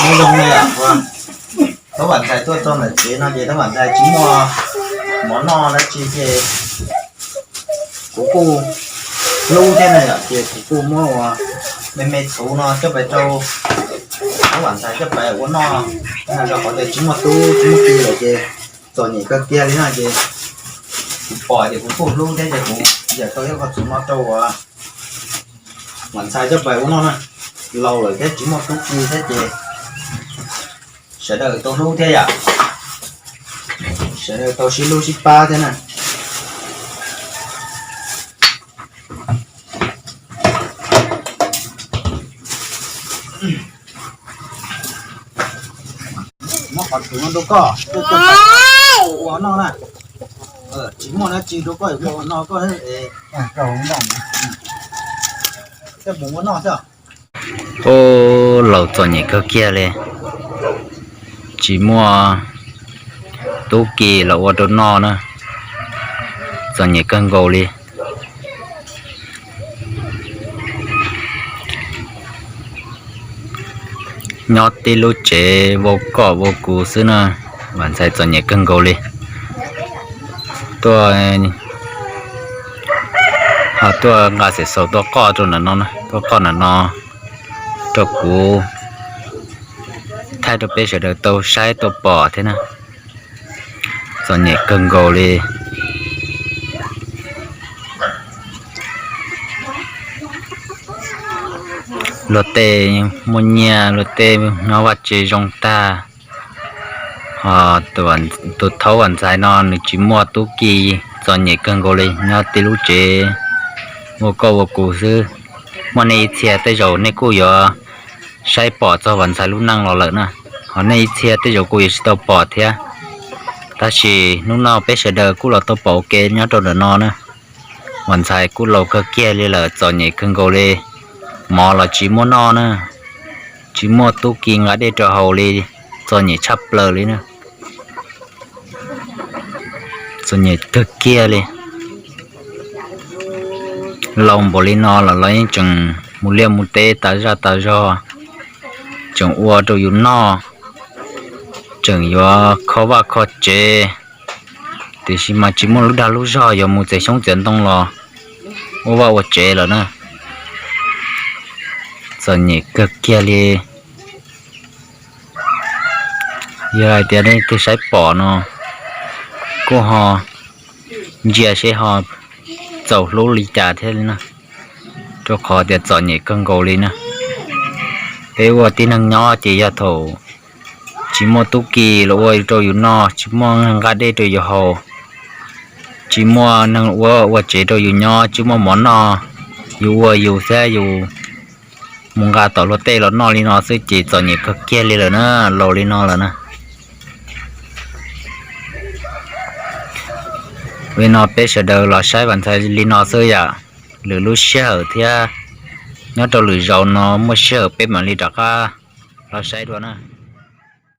Nyob zoo na yom, thaum Vam Ntxhais tuaj txog ntawm tsev no ces thaum Vam Ntxhais tsis muaj mov noj dab tsi ces kuv kuj hlub thiab na yom, ces kuv kuj muab ua me me txhuv no coj pais rau thaum Vam Ntxhais coj pais ua noj. Rau qhov tias tsis muaj tub tsis muaj ki lawm ces txom nyem kawg kiag li no ces kuv pom ces kuv kuj hlub thiab ces kuv yawm tau ib qho txhuv no rau uas Vam Ntxhais coj pais ua noj na. Laus lawm thiab tsis muaj tub ki thiab ces sawv daws tau hlub thiab yom, sawv daws tau sib hlub sib pab thiab na. Muab qhov txhuv no rau koj, ua noj na. Tsis muaj dab tsi rau koj, ua noj koj. Ub, laus txom nyem kawg kiag li, tsis muaj tub ki los ua rau noj na, txom nyem kawg nkaus li. Nyob tib lub tsev vau koj vau kuv xwb na, Vam Ntxhais txom nyem kawg nkaus li. Tuaj, ho tuaj nqa xim xaus tuaj qoj rau ntawm no, tuaj qoj ntawm no rau kuv thaij rau peb sawv daws tau saib tau pom thiab na. Txom nyem kawg nkaus li. Luag tej muaj nyiaj, luag tej nyob vaj tse zoo tag, ho tus thaub Vam Ntxhais no nws tsis muaj tub ki, txom nyem kawg nkaus li, nyob tib lub tsev ua koj ua kuv xwb. Muaj nej ib txhia tej zaum nej kuj yuav saib pom txog Vam Ntxhais lub neej los lawm na, ho nej ib txhia tej zaum kuj yuav tsis tau pom thiab. Tab sis hnub no peb sawv daws kuj los tau pom ua ke nyob rau ntawm no na. Vam Ntxhais kuj laus kawg kiag li lawm, txom nyem kawg nkaus li, mov los tsis muaj noj na, tsis muaj tub ki nqa dej rau haus li, txom nyem tshaj plaws li na. Txom nyem kawg kiag li. Laus npaum li no los los yeej tseem mus liaj mus teb tas zaj tas zog, tseem ua rau yus noj, tseem yuav kho vaj kho tsev, tiam sis mas tsis muaj lub dag lub zog yuav mus txiav xyoob txiav ntoo los ua vaj ua tsev lawm na. Txom nyem kawg kiag li. Yog hais tias nej twg saib pom no kuj ho ntsia seb ho txaus hlub li cas thiab li na, rau qhov tias txom nyem kawg nkaus li na. Peb ua tib neeg nyob ces yog thaum tsis muaj tub ki los ua rau yus noj, tsis muaj neeg nqa dej rau yus haus, tsis muaj neeg ua ua tsev rau yus nyob, tsis muaj mov noj, yus ua yus thiab yus mus nqa tom luag tej los noj li no xwb ces txom nyem kawg kiag li lawm na, laus li no lawm na. Li no peb sawv daws los saib Vam Ntxhais li no xwb yom, lwm lub sij hawm thiab nyob rau lwm zaus no muaj sij hawm peb mam li rov qab los saib dua na.